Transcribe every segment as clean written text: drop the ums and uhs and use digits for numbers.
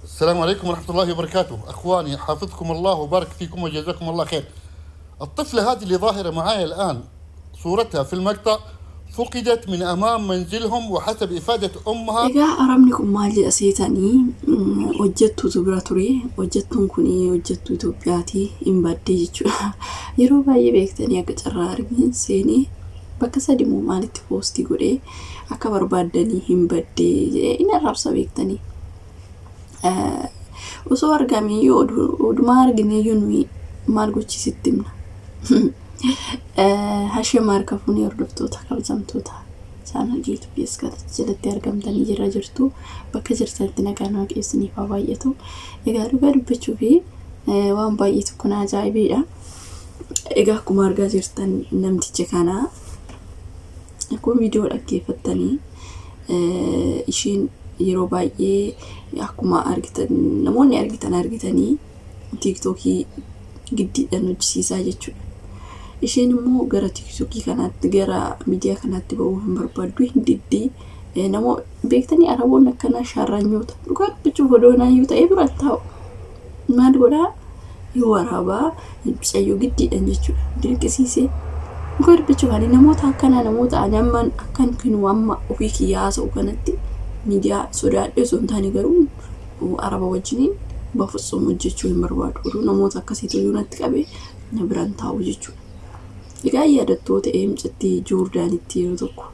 السلام عليكم ورحمة الله وبركاته. أخواني، حافظكم الله وبارك فيكم وجزاكم الله خير. الطفلة هذه اللي ظاهرة معايا الآن صورتها في المقطع فقدت من أمام منزلهم، وحسب إفادة أمها Egaa arabni kun maal jedha seetanii? Hojjettuutu bira ture. Hojjettuun kun hojjettuu Itoophiyaati, hin baddee jechuudha. Yeroo baay'ee beektanii akka carraa argin seenee bakka sadi immoo maalitti poostii godhee akka barbaaddanii hin baddee jedhee inni arrabsa beektanii. Osoo argamee odumaa argineeyyuu nuyi maal gochisitti himna? Hashee harka fuunee, hordoftoota kabajamtoota channel YouTube jalatti argamtanii jira jirtu, bakka jirtanitti nagaan Waaqayyo isiniif haa baay'atu. Egaa dhugaa dubbachuu fi waan baay'ee tokko na ajaa'ibeedha. Egaa akkuma argaa jirtan namticha kana akkuma viidiyoo dhaggeeffattanii, isheen yeroo baay'ee akkuma argitan namoonni argitan argitanii TikTokii giddiidhaan hojjisiisaa jechuudha. Isheen immoo gara TikTokii kanaatti, gara miidiyaa kanaatti ba'uu hin barbaaddu, hin diddii. Namoo beektanii araboonni akkanaa shaarranyoota, dhugaa dubbachuuf odoo naayyuu ta'ee bira taa'u. Maal godhaa? Yoo waraabaa mucayyoo giddiidhaan jechuudha. Dirqisiisee. Dhugaa dubbachuuf ani namoota akkanaa, namoota ani amma akkan kinu amma ofii kiyyaa haasa'u kanatti miidiyaa sodaadhee osoo hin taane, garuu araba wajjiniin bafutsum hojjechuu hin barbaadu. Oduu namoota akkasiitu iyyuu natti qabee na biraan taa'u jechuudha. Egaa yaadattoo ta'ee mucattii Joordaanitti yeroo tokko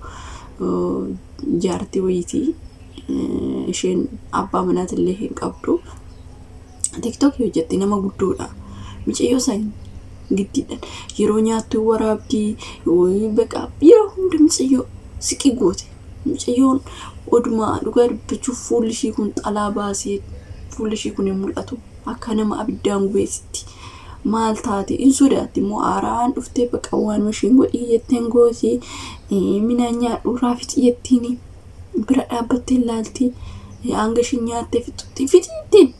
jaartii wayiitii, isheen abbaa manaatillee hin qabdu. TikTokii hojjetti, nama guddoodha. Mucayyoo san giddiidhaan yeroo nyaattu waraabdii, baqa yeroo hunda mucayyoo siqii goote. Mucayyoon odumaa dhugaa dubbachuuf fuulli ishii kun xalaa baasee fuulli ishii kun hin mul'atu, akka nama abiddaan gubeessitti. Maal taate? Hin sodaatti immoo, aaraan dhuftee baqa waan ishiin godhii jetteen gooti, minaan nyaadhu fixi jettiin, bira dhaabbattee ilaalti hanga ishiin nyaattee fixutti, fixi jettiin.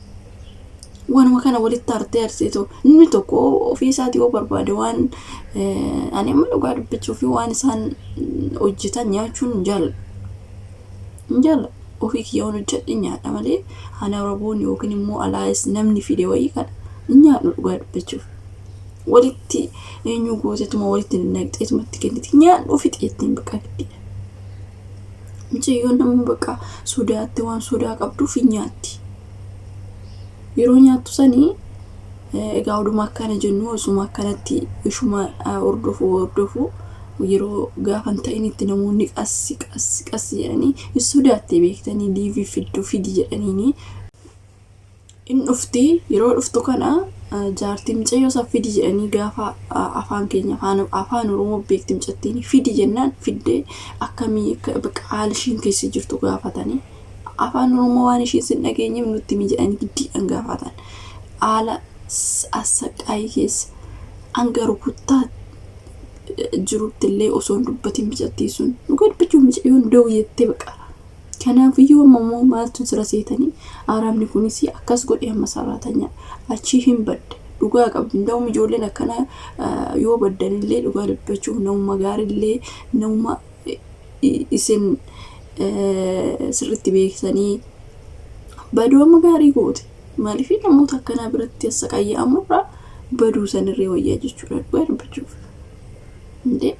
Waanuma kana walitti hartee harteetoo inni tokko ofii isaatii yoo barbaade, waan ani amma dhugaa dubbachuu fi waan isaan hojjetan nyaachuun hin jaalladhu. Hin jaalladhu. Ofii kiyya waan hojjedhe nyaadha malee ani araboonni yookiin immoo alaayis namni fide wayii kana hin nyaadhu dhugaa dubbachuuf. Walitti eenyu gootetuma walitti naqxeetuma itti kenniti, nyaadhu fixi jettiin bakka giddiidha. Mucayyoon nama bakka sodaatte, waan sodaa qabduuf hin nyaatti. Yeroo nyaattu sanii egaa oduma akkana jennu osuma akkanatti ishuma hordofuu hordofuu yeroo gaafan ta'initti namoonni qassi qassi qassi jedhanii hin sodaatte beektanii, live fidduu fidi jedhaniini in dhufti. Yeroo dhuftu kana jaartii mucayyoo san fidi jedhanii gaafa afaan keenya afaan Oromoo beekti mucattiin, fidi jennaan fiddee akkamii bakka haala ishiin keessa jirtu gaafatanii, afaan Oromoo waan ishiin sin dhageenyeef nutti himi jedhanii giddiidhaan gaafatan. Haala assaqqaayii keessa hanga rukuttaa jirutti illee osoo hin dubbatin mucattiin sun, dhugaa dubbachuuf mucayyoon da'u jettee baqa. Kanaafiyyuu amma immoo maaltu jira seetanii? Arabni kunis akkas godhe, amma saraatanyaa achii hin badde, dhugaa qabdi. Nda'um ijoolleen akkanaa yoo baddanillee, dhugaa dubbachuuf namuma gaarillee, namuma isin sirriitti beeksanii baduu amma gaarii goote. Maaliif namoota akkanaa biratti assaqayya'amurraa baduu sanirree wayyaa jechuudha dhugaa dubbachuuf. Indee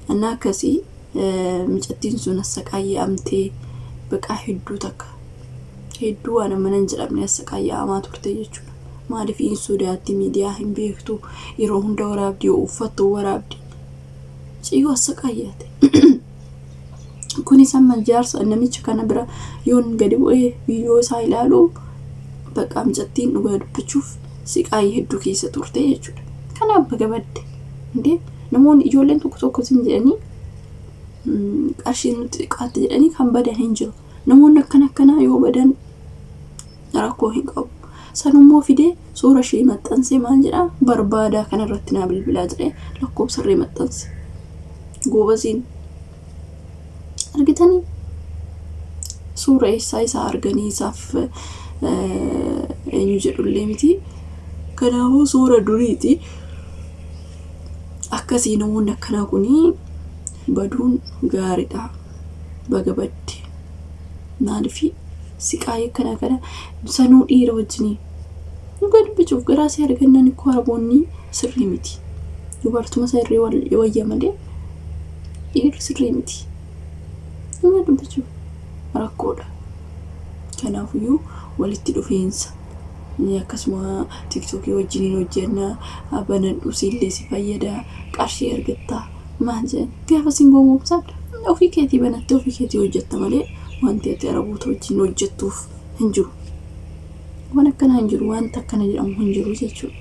annaa akkasii mucattiin sun assaqaayya'amtee baqaa hedduu takka hedduu waan amma nan jedhamne assaqaayya'amaa turte jechuudha. Maaliif hin sodaatti, miidiyaa hin beektu, yeroo hunda waraabdi, yoo uffattu waraabdi. Ciyyoo assaqaayyaate. Kunis amma jaarsa namicha kana bira yoon gadi bu'ee viidiyoo isaa ilaalu, bakka mucattiin dhugaa dubbachuuf siqaayii hedduu keessa turte jechuudha. Kanaaf baga badde. Indee namoonni ijoolleen tokko tokko sin jedhanii qarshiin nutti xiqqaatti jedhanii kan badan hin jiru. Namoonni akkana akkanaa yoo badan rakkoo hin qabu. Sanummoo fidee suura ishee maxxansee maal jedhaa, barbaadaa kanarratti naa bilbilaa jedhee lakkoofsarree maxxanse. Goobaziin argitanii suura eessaa isaa arganii isaaf eenyu jedhullee miti. Kanaafuu suura duriiti. Akkasii namoonni akkanaa kunii baduun gaariidha. Baga badde. Maaliif Siqaayii akkana kana sanuu dhiira wajjinii. Dhugaa dubbachuuf garaa si argannaan ikkoo araboonni sirrii miti. Dubartuma sirrii wayya malee dhiirri sirrii miti. Dhugaa dubbachuuf rakkoodha. Kanaafiyyuu walitti dhufeensa akkasuma tiktookii wajjiniin hojjenna banadhu siillee si fayyada qarshii argatta maal jedhan gaafa sin gowwoomsan ofii keetii banattee ofii keetii hojjetta malee wanti ati araboota wajjin hojjettuuf hin jiru. Waan akkanaa hin jiru wanta akkana jedhamu hin jiru jechuudha.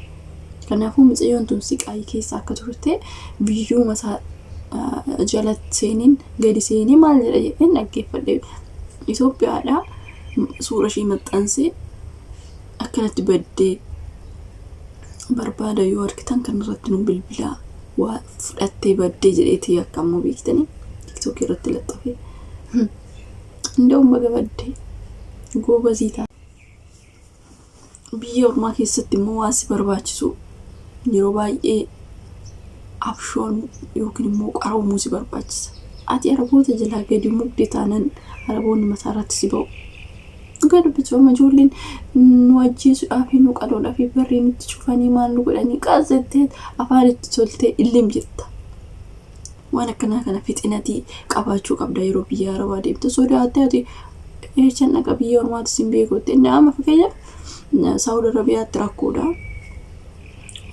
Kanaafuu mucayyoon tun siqaayii keessa akka turte viidiyooma isaa jalatti seeniin gadi seenee maal jedha jedheen dhaggeeffadhe. Itoophiyaadha suura ishii maxxansee akkanatti baddee barbaada yoo argitan kan irratti nu bilbilaa waa fudhattee baddee jedheetii akka ammoo beektanii tiktookii irratti laxxafee. Inda'uun baga baddee goobazii ta'a. Biyya ormaa keessatti immoo waan si barbaachisu yeroo baay'ee abshoon yookiin immoo qaroomuu si barbaachisa. Ati araboota jalaa gadi mugde taanan araboonni mataa irratti si ba'u. Dhugaa dubbachuu amma ijoolleen nu ajjeesuudhaaf nu qaluudhaaf barrii nutti cufanii maal nu godhanii qaazzattee afaan itti toltee illim jetta. Waan akkanaa kana fixinatii qabaachuu qabda yeroo biyya arabaa deemte sodaattee ati eechan dhaqa biyya ormaatti sin beekutti. Inni amma fakkeenyaaf Saawud Arabiyaatti rakkoodha.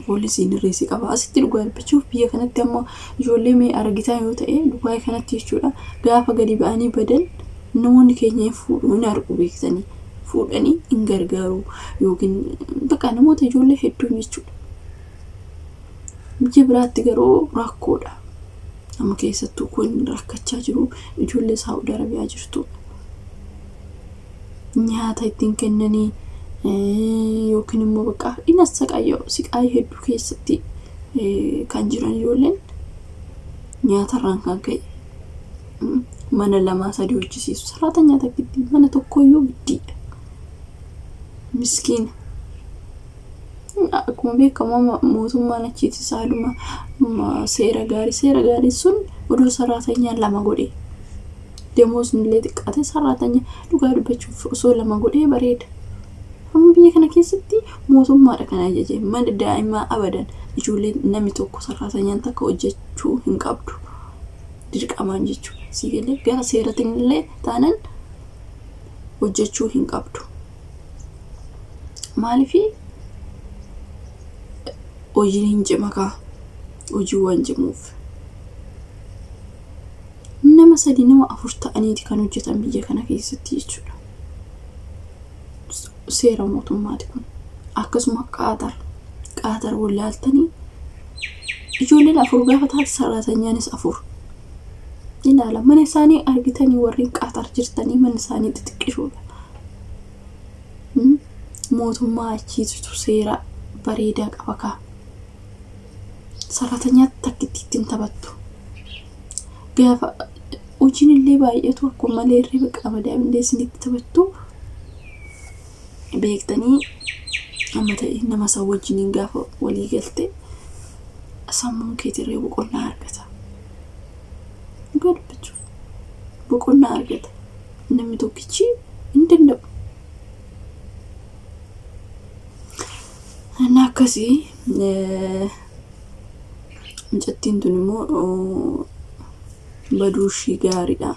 Poolisiin irree si qaba. Asitti dhugaa dubbachuuf biyya kanatti amma ijoollee mee argitan yoo ta'e Dubaay kanatti jechuudha. Gaafa gadi ba'anii badan namoonni keenya hin fuudhu hin argu beektanii. Fuudhanii hin gargaaru yookiin bakka namoota ijoollee hedduun jechuudha. Biyya biraatti garuu rakkoodha. Amma keessattuu kun rakkachaa jiru ijoollee Saawud Arabiyaa jirtu. Nyaata ittiin kennanii yookiin immoo bakka inni assaqayyoo siqaayii hedduu keessatti kan jiran ijoolleen nyaatarraan kan ka'e mana lamaa sadii hojjisiisu. Saraatanyaa takkitti mana tokkoyyuu giddiidha. Miskiina. Akkuma beekamu amma mootummaan achiitis haaluma seera gaarii seera gaarii sun odoo saraatanyaa lama godhe. Damoosni illee xiqqaate saraatanyaa dhugaa dubbachuuf osoo lama godhee bareeda. Amma biyya kana keessatti mootummaadha kan ajaje mana daa'imaa abadan ijoollee namni tokko sarraatanyaan takka hojjechuu hin qabdu. Dirqamaan jechuudha. Sii galee gara seeratiin illee taanan hojjechuu hin qabdu. Maaliif hojiin hin cima kaa hojii waan cimuuf. Nama sadi nama afur ta'aniiti kan hojjetan biyya kana keessatti jechuudha. Seera mootummaati kun. Akkasuma Qaatar. Qaatar wallaaltanii ijoolleen afur gaafa taate sarraatanyaanis afur. Ilaala mana isaanii argitanii warreen Qaatar jirtanii mana isaanii xixiqqishoodha. Mootummaa achiitu seera bareedaa qaba kaa. Sarratanyaa takkitti ittiin taphattu. Gaafa hojiin illee baay'atu akkuma malee hirriba qaba illee isinitti taphattu beektanii amma ta'e nama isa wajjiniin gaafa walii galte sammuun keetirree boqonnaa argata. Dhugaa dubbachuuf boqonnaa argata. Namni tokkichi hin danda'u. Inni akkasii mucattiin tun immoo baduu ishii gaariidha.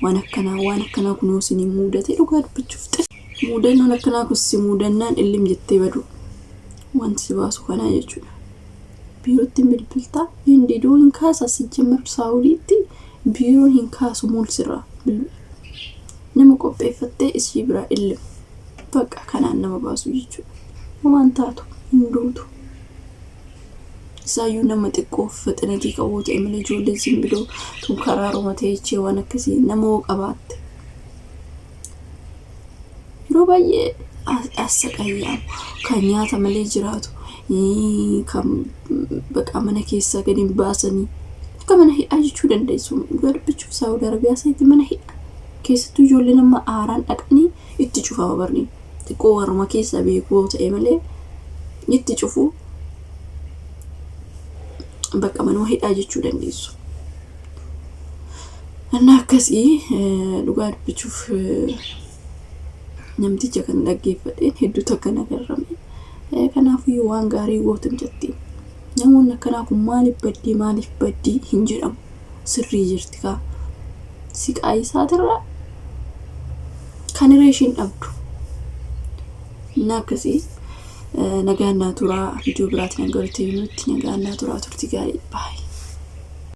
Waan akkanaa waan akkanaa kun yoo isin mudate dhugaa dubbachuuf xif. Mudannoon akkanaa kun si mudannaan illim jettee badu. Wanti si baasu kanaa jechuudha. Biirootti hin bilbiltaa hin diduu hin kaasa sijjamar saawudiitti biiroon hin kaasu muulsirraa nama qopheeffattee isii biraa illim. Bakka kanaan nama baasu jechuudha. Homaan taatu hin duutu. Isaayyuu nama xiqqoo fixinatii qabu ta'e malee ijoolleen simbidoo tun karaaruma teechee waan akkasii nama hoo qabaatte. Yeroo baay'ee assaqayyaamu kan nyaata malee jiraatu kan baqa mana keessaa gadi hin baasanii akka mana hidhaa jechuu dandeessu. Dhugaa dubbachuuf Saawud Arabiyaa sanitti mana hidhaa keessattuu ijoolleen amma aaraan dhaqanii itti cufama barni xiqqoo warruma keessa beekuu ta'e malee itti cufu bakka manuma hidhaa jechuu dandeessu. Inni akkasii dhugaa dubbachuuf Namticha kana dhaggeeffadheen hedduu takka na garrame. Kanaafiyyuu waan gaarii goote mucattiin. Namoonni akkanaa kun maaliif baddii maaliif baddii hin jedhamu. Sirrii jirti kaa. Siqaa isaatirra kan hiree ishiin dhabdu. Inni akkasii nagaan naa turaa, viidiyoo biraatiin hanga walitti deebinutti nagaan naa turaa, turtii gaarii, baay'ee.